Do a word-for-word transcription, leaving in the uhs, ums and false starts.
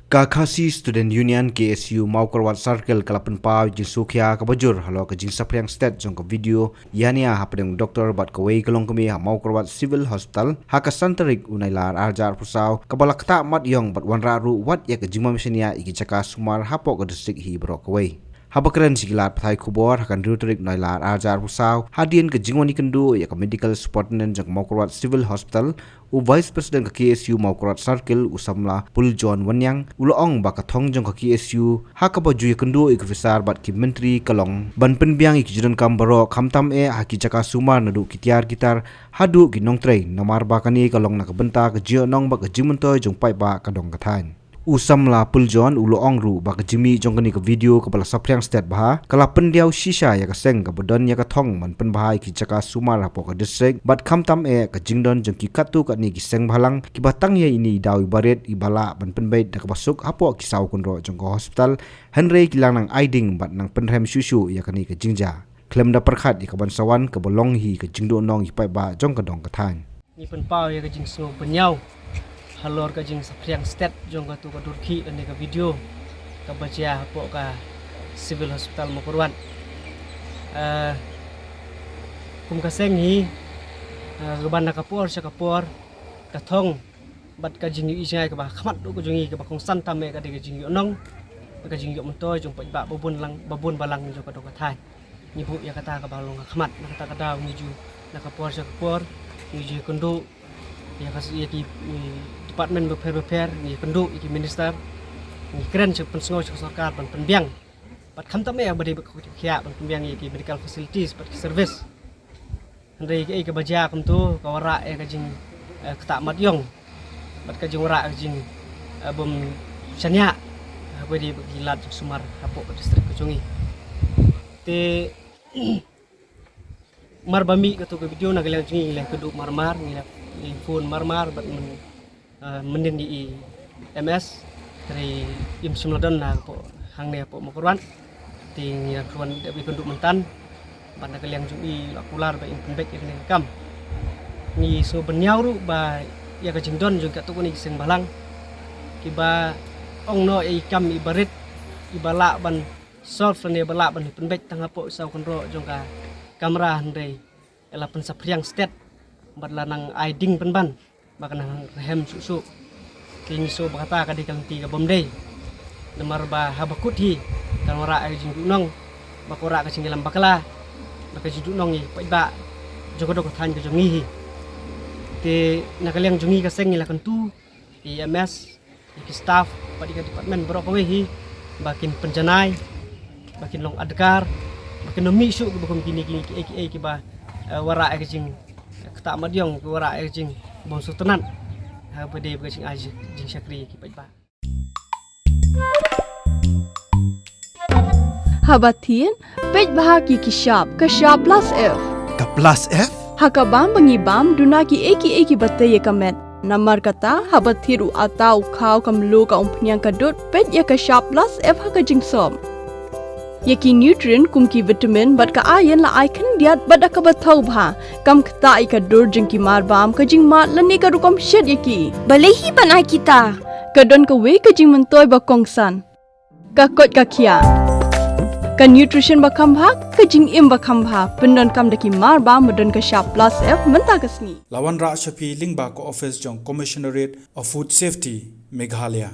Ka Khasi Student Union, K S U, Mawkyrwat Circle ka la pynpaw ïa ka jingsngewkhia kaba jur halor ka jingsaphriang stet jong ka video ïania hapdeng u doktor bad kawei ka longkmie ha Mawkyrwat Civil Hospital ha ka san tarik u Nailar ar hajar arphew saw, kaba la ktah mat ïong bad wanrah ruh wat ïa ka jingmam shaniah ïa ki jaka sumar hapoh ka district hi baroh kawei. Haba kren sha ki lad pathai khubor ha ka hynriew tarik u Nailar ar hajar arphew saw, hadien ka jingwan ïakynduh ïa ka Medical Superintendent jong ka Mawkyrwat Civil Hospital, u Vice President ka K S U Mawkyrwat Circle, u samla Puljohn Wanniang, u la ong ba ka thong jong ka K S U ha kaba ju ïakynduh ïa ki officer bad ki myntri ka long ban pynbiang ïa ki jingdonkam baroh, khamtam eh ha ki jaka sumar, naduh ki tiar ki tar haduh ki nongtrei, namar ba kane ka long na ka bynta ka jingïohnong bad ka jingmyntoi jong paidbah ka dong ka thaiñ. U samla Puljohn u la ong ruh ba ka jingmih jong kane ka video kaba la saphriang stet bha ka la pyndiaw shisha ïa ka seng kaba don ïa ka thong ban pynbha ïa ki jaka sumar hapoh ka district, bad khamtam eh ka jingdon jong ki katto katne ki seng bhalang kiba tang ïa ine i daw iba rit iba lah ban pynbeit da kaba suk hapoh ki saw kynroh jong ka hospital, hynrei ki la nang ai ding bad nang pynrhem shuh shuh ïa kane ka jingjia, khlem da pyrkhat ïa ka ban sa wan kaba long hi ka jingduhnong ïa paidbah jong ka dong ka thaiñ. Ngi pynpaw ïa ka jingsngewbynñiaw halor ka jingsaphriang stet jong katu ka dur khih lane ka video kaba jia hapoh ka Civil Hospital Mawkyrwat. Eh, kum ka seng hi, eh, kaba na ka por sha ka por, ka thong bad ka jingïohi jngai kaba khmat ruh ka jong ngi kaba kongsan tam eh ka dei ka jingïohnong, ka jingïoh myntoi jong paidbah babun lang, babun balang jong ka dong ka thaiñ. Ngi buh ïa kata kaba long ha khmat, na kata ka daw ngi ju, na ka por sha ka por, ngi ju ïakynduh ïa ka, ïa ki, i, department bapher bapher, ngi ïakynduh ïa ki minister, ngi kren sha, pynsngew sha ka sorkar ban pynbiang. Bad khamtam eh ba dei ba ka khiah ban pynbiang ïa ki medical facilities bad ki service. Hynrei kaei kaba jia kumto ka wanrah ïa ka jing, eh, ktah mat ïong bad ka jingwanrah ka jing, eh, bym shaniah, eh, ba dei ba ki lad jingsumar hapoh ka district ka jong ngi. Te mar ba mih katu ka video, na ka liang jong ngi ngi la ïakynduh mar mar, ngi la, ngi phone mar mar bad myn, eh, mynnin ïa i M S, hynrei im shym la don hapoh hangne hapoh Mawkyrwat. Te ngi dang kwah ban ïakynduh myntan bad na ka liang jong i la kular ba in pynbeit ïa kane ka kam. Ngi sngewbynñiaw ruh ba ïa ka jingdon jong katto katne ki seng bhalang kiba ong noh ïa i kam iba rit iba lah ban solve lane ba lah ban pynbeit tang hapoh saw kynroh jong ka kamra, hynrei la pynsaphriang stet bad la nang ai ding pynban ba kan nang rhem shuh shuh. Te ngi sngew ba kata ka dei ka lynti ka bym dei, namar ba haba kut hi kan wanrah ïa ka jingduhnong, ba ka wanrah ka jingïalam bakla, ba ka jingduhnong ïa ki paidbah jong ka dong ka thaiñ ka jong ngi hi. Te na ka liang jong ngi ka seng ngi la kyntu ïa i M S, ïa ki staff bad ïa ka department baroh kawei hi ba kin pynjanai, ba kin long adkar, ba kin ym mih shuh kiba kum kine, kine kiei kiei kiba, eh, wanrah ïa ka jing, eh, ktah mat ïong, ki wanrah ïa ka jing bym sngewtynnat, ha, ba dei ba ka jingai jingshakri ïa ki paidbah. Haba thied, peit bha ki, ki shap, ka shap plus F. Ka plus F? Ha ka bam ba ngi bam, duna kiei kiei kiba tei ïa ka met. Namar kata, haba thied u atta u khaw, ka mluh, ka umphniang, ka dud, peit ïa ka shap plus F ha ka jingsop. Ïa ki nutrient kum ki vitamin bad ka iron la ai khyndiat bad da kaba thaw bha, kam ktah ïa ka dur jong ki mar bam, ka jingmad lane ka rukom shet ïa ki. Balei hi ban ai kita? Ka don kawei ka jingmyntoi ba kongsan. Ka koit ka khiah. Ka nutrition ba kham bha, ka jingim ba kham bha, pyndonkam da ki mar bam ba don ka shap plus F mynta ka sngi. La wanrah sha phi lyngba ka office jong Commissionerate of Food Safety, Meghalaya.